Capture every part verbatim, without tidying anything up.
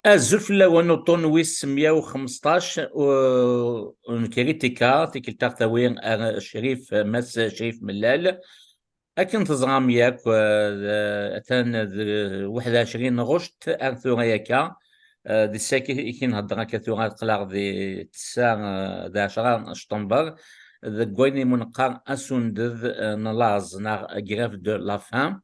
Azul fell-awen, uṭṭun wis meyya u xemseṭṭac, u-, n Kritika, tikkelt-a ɣ-tawi ar Crif, Mass Crif Mellal. Akken teẓram yakk, eh, d-, atan d waḥed u ɛecrin ɣuct ar tura akka. Eh, di ssaki i k-inhedder akka tura, aql-aɣ di ttesɛa, eh, d ɛecra ctember, deg wayen i mu neqqar asunded, eh, n laẓ neɣ grève de la faim.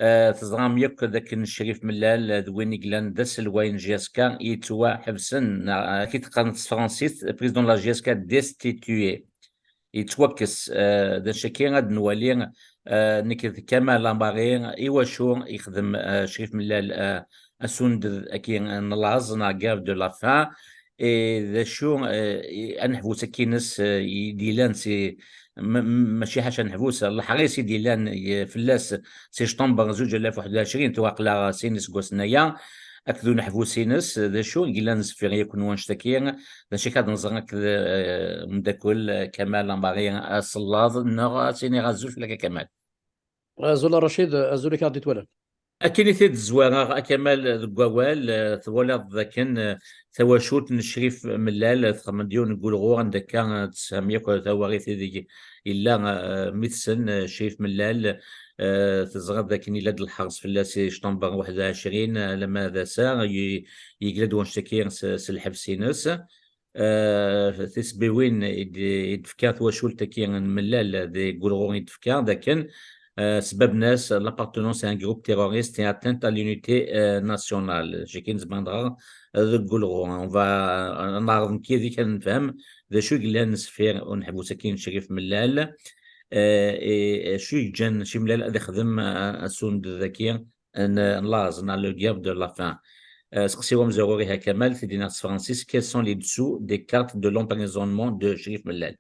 Eh, teẓram yakk d akken Crif Mellal, eh, d win i yellan d aselway n J S K, yettwaḥebsen, neɣ, eh, akken i t-qqaren s tefransist, président de la J S K destitué. Yettwakkes, eh, d acu-agi ad nwali, eh, nekk d Kamal Lamari, i wacu yexdem, eh, Crif Mellal, eh, asunded-agi n laẓ neɣ grève de la faim, eh, d acu, eh, i-, aneḥbus akk-ines, eh, i d-yellan si, m-, m-, mačči ḥaca aneḥbus, leḥris i d-yellan, eh, fell-as si ctember zuǧ alaf u ḥedd u ɛecrin, tura aql-aɣ sin iseggasen aya, akked uneḥbus-ines, d acu i yellan sfir yakk n wanect-agi, d acu akka ad nẓer akked, eh, umeddakel, eh, Kamal Lamari, asellaḍ, neɣ ad s-iniɣ azul fell-ak a Kamal. Azul a Racid, azul i k-aɣ-d-itwalan. Akken i t-id-zwareɣ a Kamal deg wawal, eh, twalaḍ dakken, eh, tawacult n Crif Mellal, eh, txemmem-d yiwen n wulɣu anda akka, eh, tessefhem yakk tawaɣit ideg yella, eh, mmi-tsen, eh, Crif Mellal, eh, teẓriḍ dakken yella-d lḥers fell-as si ctember waḥed u ɛecrin, eh, alamma d ass-a, ye-, yegla-d wanect-agi s, s lḥebs-ines. Eh, tisebbiwin i d-, i d-tefka twacult-agi n Mellal deg wulɣu i d-tefka, d akken, eh, sebbaben-as l'appartenance à un groupe terroriste et atteinte à l'unité, eh, nationale. Acu akken zemreɣ ad dɣeɣ deg wulɣu. On va, eh, neɛreḍ nekk yid-k ad nefhem d acu i yellan sfir uneḥbus-agi n Crif Mellal. Eh, eh, acu i yeǧǧan Crif Mellal ad ixdem, eh, asunded-agi n, n laẓ, neɣ le grève de la faim. Eh, seqsi amezwaru iha Kamal, tiddi-nneɣ s tefransist, quels sont les dessous des cartes de l'emprisonnement de Crif Mellal?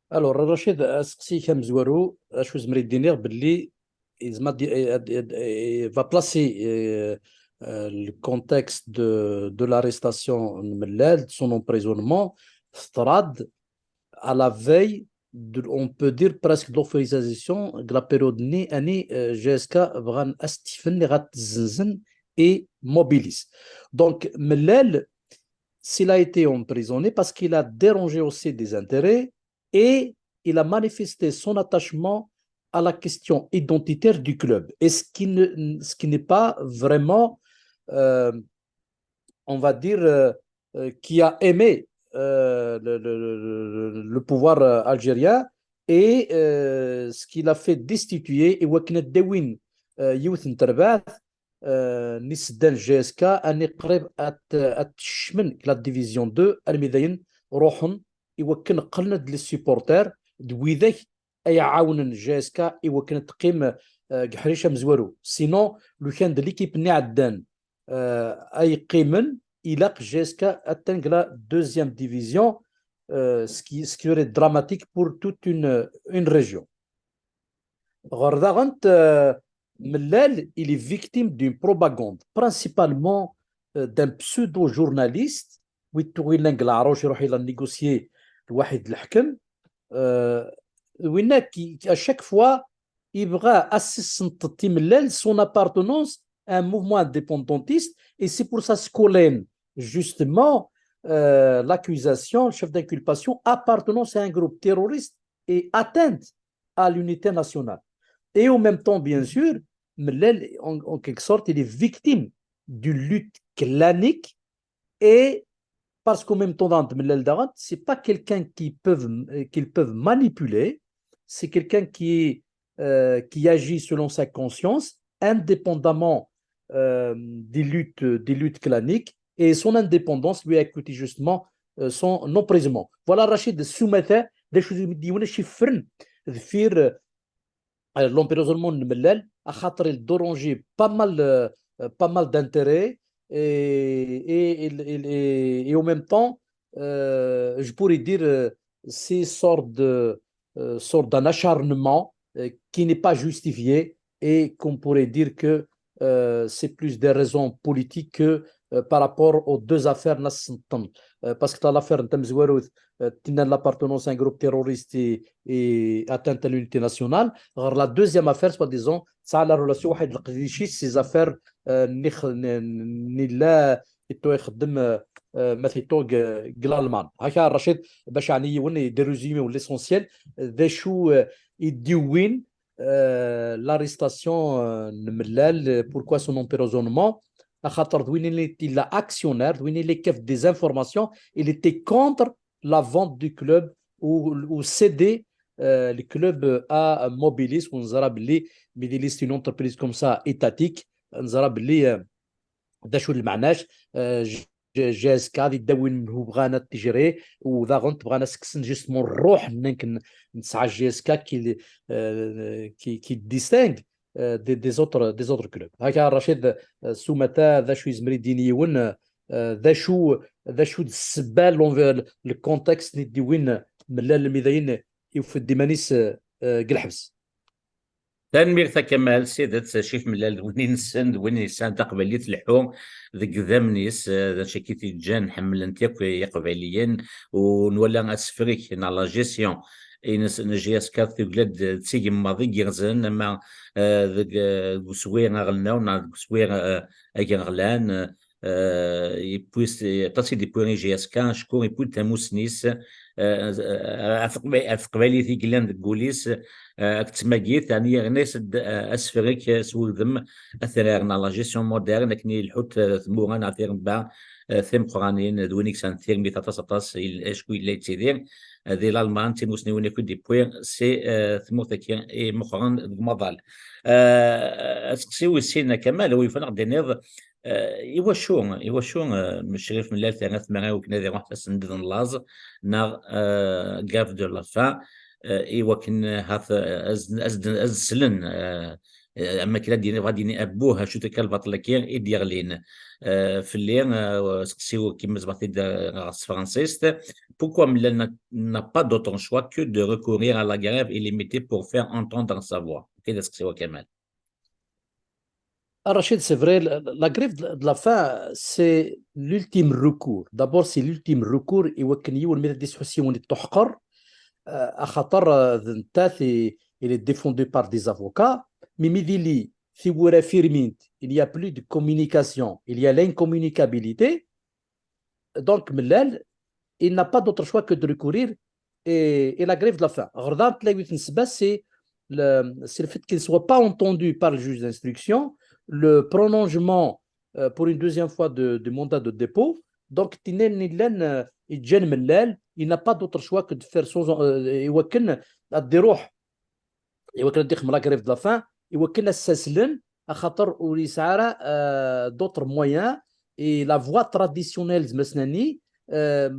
Alors, Racid, aseqsi-k amezwaru, acu zemreɣ ad d-iniɣ belli yezmer ad, ad, ad, ad, va placer, euh, euh, le contexte de, de l'arrestation n Mellal, de son emprisonnement, teḍra-d à la veille de, on peut dire presque de l'officialisation de la période ni ani, euh, J S K bɣan ad s-tifenni ɣa tt-zzenzen et mobilise. Donc, Mellal, s'il a été emprisonné parce qu'il a dérangé aussi des intérêts et il a manifesté son attachement à la question identitaire du club. Et ce qui ne, ce qui n'est pas vraiment, euh, on va dire, euh, euh, qui a aimé, euh, le, le, le, le, le pouvoir, euh, algérien et, euh, ce qui l'a fait destituer et iwakken ad d-awin, euh, yiwet n terbaɛt, euh, n iseddan J S K, ani qrib ad, ad tkecmen la division deux, almi dayen ruḥen iwakken qqlen-d les supporters d widak ay ɛawnen J S K iwakken ad teqqim, euh, deg uḥric amezwaru. Sinon, lukan d l'équipe-nni iɛeddan, euh, ay qqimen, ilaq J S K ad tenn deg la deuxième division, euh, ce qui, ce qui serait dramatique pour toute une, une région. Ɣer daɣen, euh, Mellal, il est victime d'une propagande, principalement, euh, d'un pseudo-journaliste, wi tuɣilen deg leɛruc iruḥ ila négocier lwaḥid leḥkem, euh, winna qui, qui, à chaque fois, yebɣa ad s-issenṭeṭ i Mellal son appartenance à un mouvement indépendantiste, et c'est pour ça skolin, justement, euh, l'accusation, le chef d'inculpation, appartenance à un groupe terroriste et atteinte à l'unité nationale. Et en même temps, bien sûr, Mellal, en, en quelque sorte, il est victime d'une lutte clanique et parce qu'en même temps, dans Mellal daɣen, c'est pas quelqu'un qui peuvent, euh, qu'ils peuvent manipuler, c'est quelqu'un qui, euh, qui agit selon sa conscience, indépendamment, euh, des luttes, des luttes claniques, et son indépendance lui a coûté justement, euh, son emprisonnement. Voilà, Racid, s umata, d acu d-, d yiwen acu yeffren deffir, euh, l'emprisonnement n Mellal, axaṭer il dérangeait pas mal, euh, pas mal d'intérêts, et, et, et, et, et en même temps, euh, je pourrais dire, euh, c'est sorte de, euh, sorte d'un acharnement, euh, qui n'est pas justifié et qu'on pourrait dire que, euh, c'est plus des raisons politiques que, par rapport aux deux affaires n asenṭen. Parce que l'affaire n tamezwarut, euh, tinna l'appartenance à un groupe terroriste et, et atteinte à l'unité nationale. Ɣer la deuxième affaire, soi-disant, tesɛa la relation waḥed leqdic-is ces affaires, euh, nix- n- n- nilla itto ixeddem, euh, euh, ma titto g- g l'Alman. Haka Rachid, bac ɛni yiwen i d résumé ou l'essentiel, euh, d acu, euh, i d-iwwin, euh, l'arrestation, euh, n Mellal, euh, pourquoi son emprisonnement, axaṭer d win i illa actionnaire, d win i illa ikaf des informations, il était contre la vente du club ou, ou céder, euh, le club à Mobilis, u neẓra belli Mobilis c'est une entreprise comme ça étatique, neẓra belli, euh, d acu lmeɛna-s, euh, J- JSK d idawin menhu bɣan ad tejri, u daɣen bɣan ad sseksen justement rruḥ n akken n tesɛa JSK qui, euh, qui, qui distingue, euh, des, des autres, des autres clubs. Haka Rachid, euh, sumata d acu yezmer i d-yini yiwen, euh, d acu, d acu d ssebba, l'enver- le contexte n i d-iwin Mellal mi dayen iwfed iman-is, euh, deg lḥebs. Tanemmirt a Kamal, s tidet, Cif Mellal d win i nessen, d win yesɛan taqbaylit tleḥḥu deg idammen-is, eh, d acu i t-yeǧǧan ḥemmlen-t yakk Iqbayliyen, u nwala asefrek neɣ la gestion ines n JSK tugla-d d tigemmaḍ igerrzen, ama, eh, deg, eh, deg uswir aɣelnaw neɣ deg uswir, eh, agerɣlan, eh, eh, yewwi s- aṭas i d-yewwi i JSK, acku yewwi-d tamussni-s, eh, eh, ɣef teqba- ɣef teqbaylit i yellan deg wul-is, eh, akked tmagit, ɛni yerna-yas-d, eh, asefrek, eh, s wudem atrar neɣ la gestion moderne, akken i lḥut, eh, tmura neɣ tirebba, eh, timeqqranin, d win i yesɛan tirmit aṭas, aṭas, il- acku yella yettidir, eh, di Lalman, d timussniwin akk i d-yewwi si, eh, tmurt-agi i meqqren deg umaḍal. Eh, aseqsi wis sin a Kamal, wi yufan ad ɣ-d-tiniḍ, eh, iwacu, iwacu, eh, Crif Mellal terna tmara i wakken ad iruḥ s asended n laẓ neɣ, eh, grève de la faim, eh, i wakken, eh, hat, eh, ad, ad, ad slen, eh, eh, am akken ad d-yini, bɣa ad d-yini abbuh, acu akka lbaṭel-agi i d-yeɣlin, eh, fell-i, eh, aseqsi-w kima zbaɣ-t-id, eh, ɣer s tefransist. Pourquoi Mellal n'a, n'a pas d'autre choix que de recourir à la grève illimitée pour faire entendre sa voix? Kra d aseqsi-w a Kamal. Ah, Rachid, c'est vrai, la, la grève de, de la faim, c'est l'ultime recours. D'abord, c'est l'ultime recours. I wakken yiwen mi d-isḥus yiwen i tuḥqer, euh, axaṭer, euh, d nettat, il est défendu par des avocats. Mais mi d-tili tiwwura firmint, il n'y a plus de communication, il y a l'incommunicabilité. Donc, Mellal, il n'a pas d'autre choix que de recourir et, et la grève de la faim. Ɣer da, tella yiwet n ssebba, c'est le, c'est le fait qu'il ne soit pas entendu par le juge d'instruction, le prolongement, euh, pour une deuxième fois de, du mandat de dépôt. Donc, tinna n illan, euh, yeǧǧan Mellal, il n'a pas d'autre choix que de faire son, euh, i wakken ad d-iruḥ, i wakken ad d-ixdem la grève de la faim, i wakken ad s-aslen, axaṭer ur yesɛi ara, euh, d'autres moyens, et la voie traditionnelle, zmer ad s-nini, euh,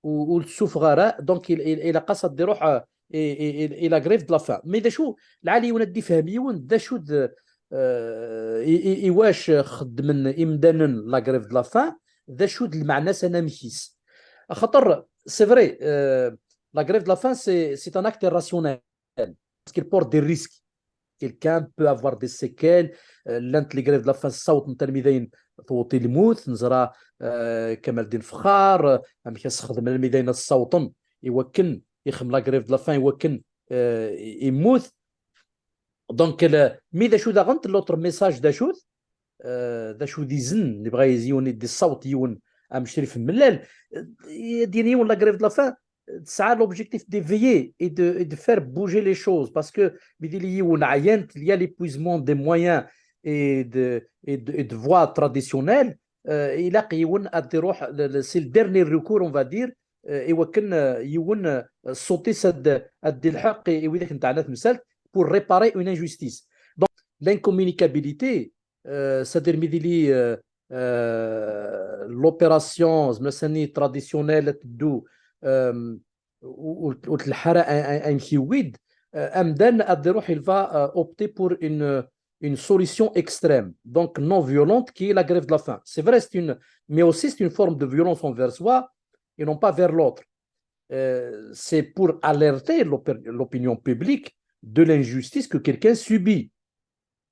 ur, ur tessufeɣ ara, donc il, il, ilaq-as ad d-iruḥ, euh, i, i, i, i la grève de la faim. Mais d acu, lɛali yiwen ad d-ifhem yiwen, d acu d, euh, i, i, i wac xeddmen imdanen la grève de la faim, d acu d lmeɛna-s, anamek-is. Axaṭer, c'est vrai, euh, la grève de la faim, c'est, c'est un acte irrationnel, parce qu'il porte des risques. Quelqu'un peut avoir des séquelles, euh, llant les grèves de la faim ssawḍent armi dayen tewweḍ i lmut, neẓra, euh, Kamaldin Fexxar, euh, amek as-xedmen armi dayen ad ssawḍen i wakken ixdem la grève de la faim, i wakken, euh, i- immut. Donc, le, mais d acu daɣen, l'autre message d acu, euh, d acu d izen, nebɣa yiwen i d-issaweḍ yiwen am Crif Mellal, euh, ad d-yini yiwen la grève de la faim, tesɛa l'objectif d'éveiller et de, et de faire bouger les choses, parce que mi d-yili yiwen ɛyan, il y a l'épuisement des moyens et de, et de, et de voies traditionnelles, euh, ilaq yiwen ad d-iruḥ, le, le, c'est le dernier recours, on va dire, euh, i wakken, euh, yiwen, euh, ṣṣut-is ad, ad d-ilḥeq i, i widak n teɛna temsalt pour réparer une injustice. Donc, l'incommunicabilité, euh, c'est-à-dire mi d-tili, euh, euh, l'opération, zmer ad s-nini traditionnelle, ad teddu, euh, ur, ur, ur tleḥḥu ara a-, a-, amek yewwi-d, euh, amdan ad d-iruḥ, il va, euh, opter pour une, une solution extrême, donc non violente, qui est la grève de la faim. C'est vrai, c'est une, mais aussi c'est une forme de violence envers soi et non pas vers l'autre. Euh, c'est pour alerter l'opé-, l'opinion publique de l'injustice que quelqu'un subit.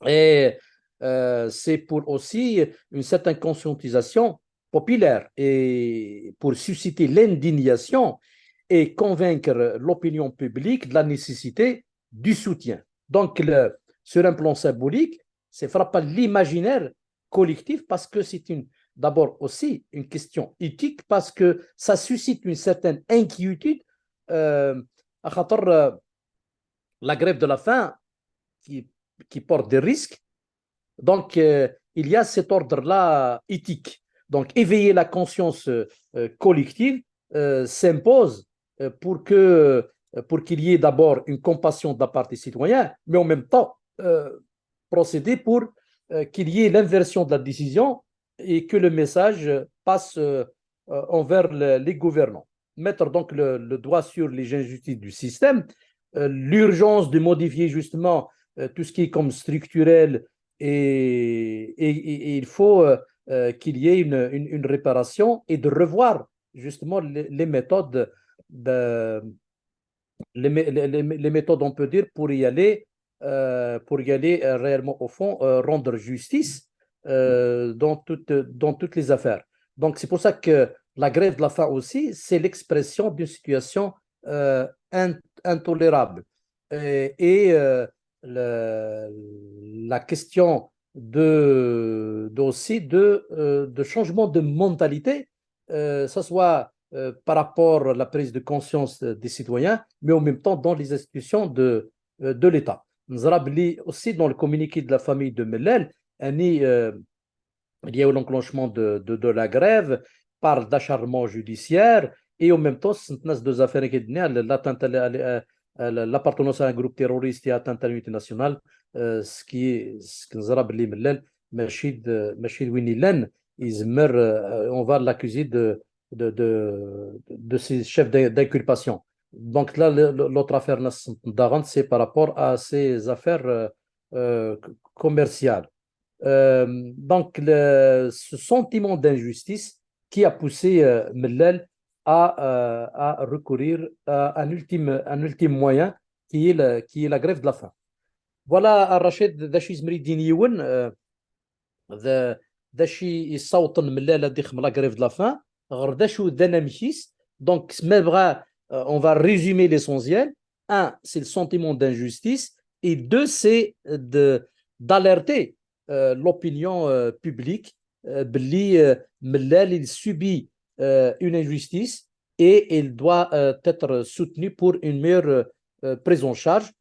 Et, euh, c'est pour aussi une certaine populaire et pour susciter l'indignation et convaincre l'opinion publique de la nécessité du soutien. Donc, le, sur un plan symbolique, c'est frappant l'imaginaire collectif parce que c'est une, d'abord aussi une question éthique, parce que ça suscite une certaine inquiétude. Euh, à خاطر, euh, la grève de la faim qui, qui porte des risques. Donc, euh, il y a cet ordre-là éthique. Donc, éveiller la conscience euh, collective euh, s'impose euh, pour que pour qu'il y ait d'abord une compassion de la part des citoyens, mais en même temps euh, procéder pour euh, qu'il y ait l'inversion de la décision et que le message passe euh, euh, envers le, les gouvernants. Mettre donc le, le, doigt sur les injustices du système, euh, l'urgence de modifier justement euh, tout ce qui est comme structurel et, et, et il faut euh, euh, qu'il y ait une, une, une, réparation et de revoir justement les, les méthodes de, les, les, les, méthodes, on peut dire, pour y aller, euh, pour y aller euh, réellement au fond, euh, rendre justice euh, dans, toute, dans toutes les affaires. Donc, c'est pour ça que la grève de la faim aussi, c'est l'expression d'une situation euh, in- intolérable. Et, et euh, le- la question de, de aussi de, euh, de changement de mentalité, euh, ça soit euh, par rapport à la prise de conscience des citoyens, mais en même temps dans les institutions de, euh, de l'État. نزرا بلي aussi dans le communiqué de la famille de Mellal, أني euh, il y a eu l'enclenchement de, de, de la grève, parle d'acharnement judiciaire, et en même temps, c'est deux affaires qui l'atteinte à l'appartenance à un groupe terroriste et atteinte à l'unité nationale, euh, ce qui est ce que nous avons ماشي ماشي وين يلان يزمر on va l'accuser de, de, de, de ces chefs d'inculpation. Donc là, l'autre affaire, c'est par rapport à ces affaires euh, euh, commerciales. Euh, donc, le, ce sentiment d'injustice qui a poussé euh, Mellal à, euh, à recourir à un ultime, un ultime moyen qui est, le, qui est la grève de la faim. Voilà, Rachid, d acu yezmer ad d-yini yiwen, euh, d acu yessawḍen Mellal ad ixdem la grève de la faim, ɣer d acu d anamek-is. Donc, ma bɣa, euh, on va résumer l'essentiel. Un, c'est le sentiment d'injustice. Et deux, c'est de, d'alerter euh, l'opinion euh, publique euh, بلي euh, Mellal il subit euh, une injustice et il doit euh, être soutenu pour une meilleure euh, prise en charge.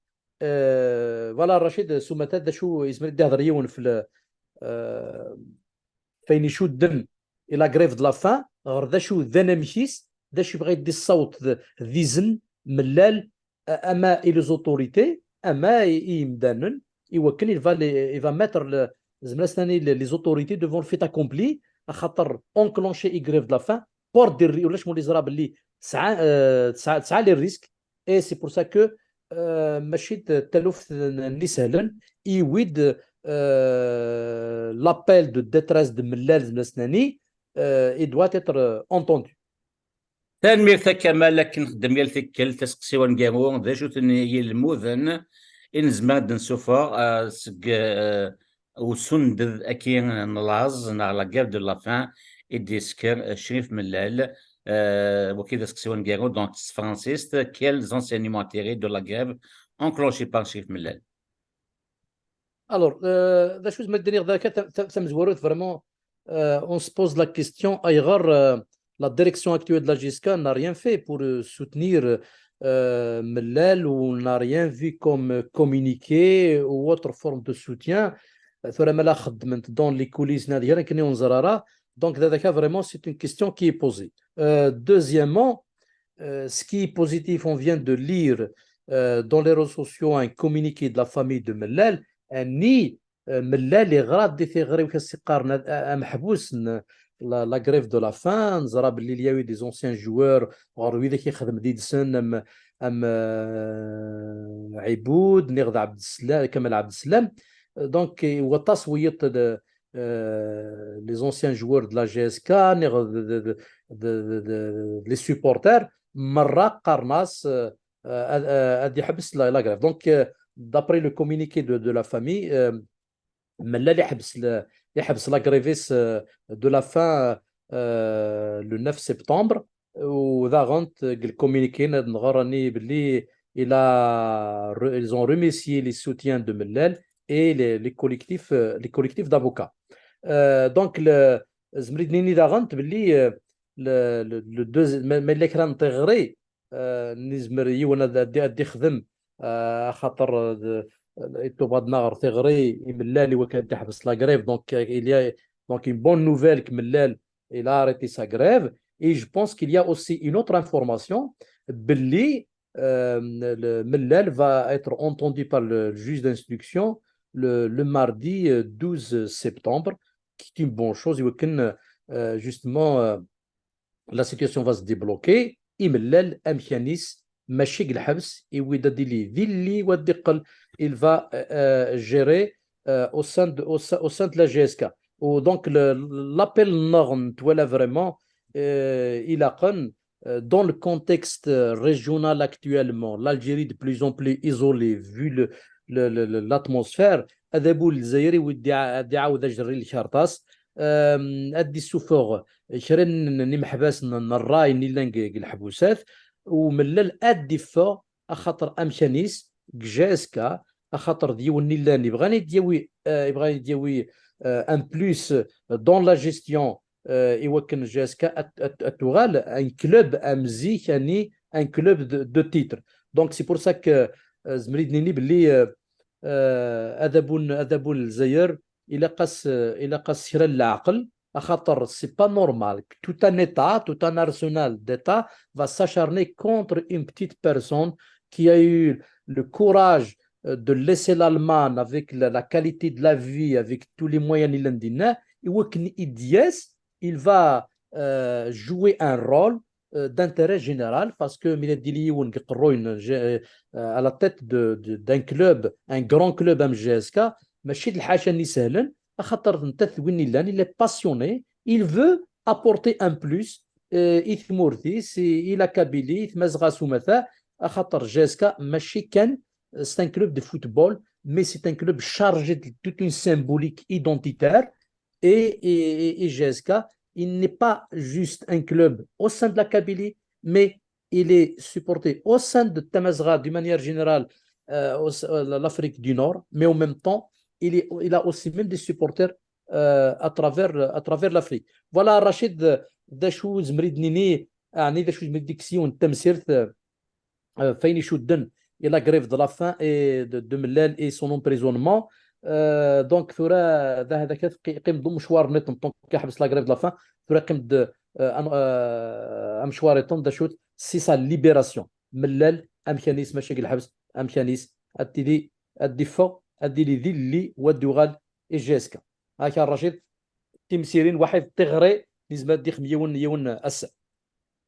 Euh, voilà, Rachid, s umata d acu yezmer ad d-ihder yiwen f le, euh, f ayen icudden i la grève de la faim, ɣer d acu d anamek-is, d acu yebɣa ad d-issaweḍ d izen, Mellal, ama i les autorités, ama i yimdanen, i wakken il va, il va mettre le, les autorités devant le fait accompli, axaṭer enclencher i grève de la faim, porte des risques, ulac ma ur yeẓra belli tesɛa, euh, tesɛa, tesɛa les risques, et c'est pour ça que euh, mačči d taluft n isehlen, iwid euh, l'appel de détresse de Mellal d Nasnani, euh, il doit être euh, entendu. Tanemmirt a Kamal, akken nxeddem yal tikkelt, aseqsi aneggaru, d acu-ten yilmuden i nezmer ad d-nessufeɣ seg usunded-agi n laẓ neɣ la grève de la faim i d-yesker Crif Mellal, wagi d aseqsi aneggaru, donc s tefransist, quels enseignements tirer de la grève enclenchée par Crif Mellal? Alors, euh, d acu i nezmer ad d-iniɣ d akka tamezwarut, vraiment, euh, on se pose la question, ayɣer euh, la direction actuelle de la J S K n'a rien fait pour euh, soutenir euh, Mellal ou n'a rien vu comme communiqué ou autre forme de soutien. Tura ma la xeddment dans les coulisses, neɣ d kra akken ur neẓri ara. Donc, d akka, vraiment, c'est une question qui est posée. Euh, deuxièmement, euh, ce qui est positif, on vient de lire euh, dans les réseaux sociaux un communiqué de la famille de Mellal, أني Mellal yeɣra-d i tiɣri-w, akken i s-qqaren, ameḥbus n la, la grève de la faim. Neẓra belli il y a eu des anciens joueurs ɣer widak i yexdem did-sen am, am euh, Ɛibud, niɣ d Ɛebdeslam, Kamal Ɛebdeslam. Donc, waṭas wiyiḍ de, euh, les anciens joueurs de la J S K, niɣ de, de, de, de, de les supporters, merra qqaren-as euh, ad, euh, ad yeḥbes la, la grève. Donc, euh, d'après le communiqué de, de la famille, euh, Mellal iḥbes, le, iḥbes la grève euh, de la faim euh, le neuf septembre, u daɣen deg le communiqué ad nɣer ani belli il a re- ils ont remercié les soutiens de Mellal et les, les collectifs, euh, les collectifs d'avocats. Euh, donc, le, زمريد نيني داغنت باللي euh, le, le, le deuxi- ما ما الا كرا نطيغري euh, نزمر يون ad ad يخدم euh, خاطر euh, يتوب هاد نهار تيغري يملال وكان تحبس la grève donc euh, il y a donc une bonne nouvelle كملال il a arrêté sa grève. Et je pense qu'il y a aussi une autre information باللي euh, le Mellal va être entendu par le juge d'instruction le, le mardi euh, douze septembre, qui est une bonne chose. Et euh, justement, euh, la situation va se débloquer. Imellal, amkanis, machi deg lḥebs, iwi d adili dilli wa diqqel, il va euh, gérer euh, au, sein de, au, sein- au sein de la G S K. Donc, le- l'appel نغن تولا vraiment euh, il a euh, dans le contexte régional actuellement, l'Algérie de plus en plus isolée vu le, le- le- le- l'atmosphère, ad abu Lezzayer iwi d-iɛawed ajerri n lkarṭas, euh, ad d-issufeɣ kra n n imeḥbas n n ṛṛay n illan deg deg lḥebusat, u mellal ad d-iffeɣ axaṭer amkan-is deg J S K, axaṭer d yiwen n illan ibɣan ad d-yawi euh, ibɣan ad d-yawi euh, un plus dans la gestion euh, i wakken J S K ad ad- ad tuɣal un club am zik ani un club de, de titre. Donc c'est pour ça que euh, zemri d nini belli euh, euh, adabu n adabu n Lezzayer ilaq-as euh, ilaq-as kra n leɛqel, axaṭer c'est pas normal que tout un état, tout un arsenal d'état va s'acharner contre une petite personne qui a eu le courage euh, de laisser l'Allemagne avec la, la qualité de la vie, avec tous les moyens i llan dinna, i wakken i d-yas, il va euh, jouer un rôle euh, d'intérêt général, parce que mi la d-yili yiwen deg iqerruyen, euh, à la tête de- de- d'un club, un grand club am J S K, mačči d lḥaca n isehlen, axaṭer netta d win illan, il est passionné, il veut apporter un plus euh, i tmurt-is, i i la Kabylie, i tmazɣa s umata, axaṭer J S K mačči kan euh, c'est un club de football, mais c'est un club chargé de toute une symbolique identitaire. Et, et, et J S K, il n'est pas juste un club au sein de la Kabylie, mais il est supporté au sein de Tamazra, d'une manière générale, euh, au- euh, l'Afrique du Nord, mais en même temps, il, est, il a aussi même des supporters euh, à travers, à travers l'Afrique. Voilà, Rachid, d acu zemri d nini, ɛni d acu zemri d-ikkes yiwen n tamsirt, euh, euh, fayen icudden i la grève de la faim et de, de Mellal et son emprisonnement. Euh, donc, tura, da hada kat, qi- qim d umecwar nniḍen, donc, yeḥbes la grève de la faim, tura qim d euh, an- euh, amecwar iṭen, d acu-t, c'est sa libération. Mellal, amkan-is, mačči deg lḥebs, amkan-is, ad tili, ad d-iffeɣ, ad d-ili d illi, wa d-yuɣal i J S K. Haka, Racid, timsirin, waḥid, tiɣri, nizmer ad d-ixem yiwen, yiwen ass-a.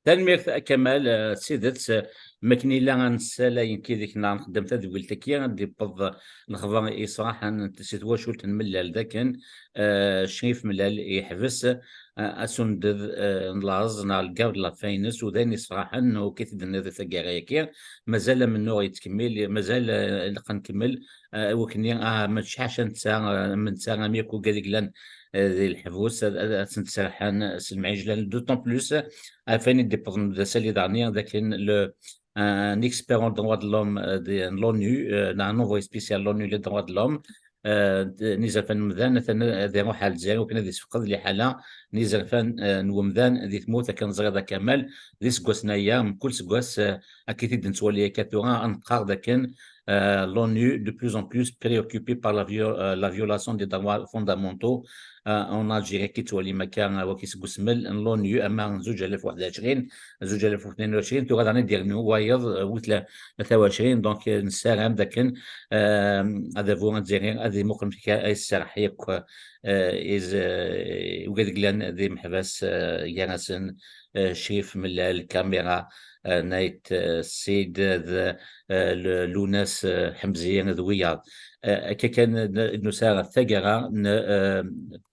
Tanemmirt a Kamal, eh, d tidet, eh, makken ila ad nessalay nekk yid-k neɣ nxeddem tadwilt-agi, ad d-iwweḍ lexbar iṣraḥen si twacult n Mellal d akken, eh, Crif Mellal yeḥbes, eh, asunded, eh, n laẓ neɣ lgard n lafaynes, u d ayen iṣraḥen, u kif i d-tenniḍ i taggara-agi, mazal amennuɣ yettkemmil, mazal, eh, ilaq ad nkemmel, eh, i wakken, ah, mačči ḥaca netta, eh, am netta, am yakk ugad i yellan, eh, di leḥbus, ad, ad, ad tent-serḥen s lemɛijlan, d'autant plus, eh, ɣef wayen i d-iwwḍen d asali daɣen, d akken le, un expert en droits de l'homme, eh, de l'ONU, eh, neɣ un envoyé spécial l'ONU les droits de l'homme, eh, d- n izerfan n umdan, atan ad iruḥ ar Lezzayer, wakken ad isfeqed liḥala n izerfan, eh, n umdan di tmurt, akken teẓriḍ a Kamal, d iseggasen aya, mkul seggas, eh, akka i t-id-nettwali akka tura, ad neqqar d akken, eh, l'ONU de plus en plus préoccupée par la, vio- eh, la violation des droits fondamentaux, eh, en Algérie, akka i ttwalim akka, eh, waki seg usmel n l'ONU, ama n zuǧ alaf u ḥdac, zuǧ alaf u tnin u ɛecrin, tura daɣen i d-yernu wayeḍ, eh, wi tla-, tlata u ɛecrin, donc, eh, nessaram d akken, eh, adabu azzayri ad imuqel amek ay tserreḥ yakk, eh, is, eh, ugad yellan d imeḥbas, eh, gar-asen, eh, Crif Mellal, Kamira, eh, Nayt, eh, Sid, d, eh, L- Lunas, eh, Ḥemzi d wiyaḍ. Eh, akka kan n- nusa ɣer taggara n, eh,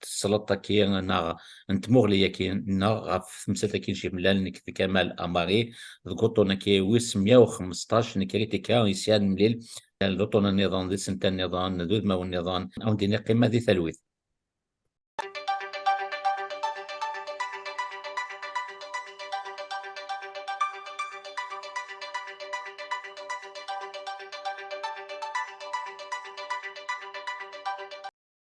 tesleḍt-agi neɣ n tmuɣli-agi neɣ ɣef temsalt-agi n Crif Mellal, nekk d Kamal Amari, deg uṭṭun-agi wis meyya u xmesṭac n kritika, isya ad nemlil d uṭṭunen nniḍen, di tsenta nniḍen, d udmawen nniḍen, ad wen-d-iniɣ qqimet di talwit.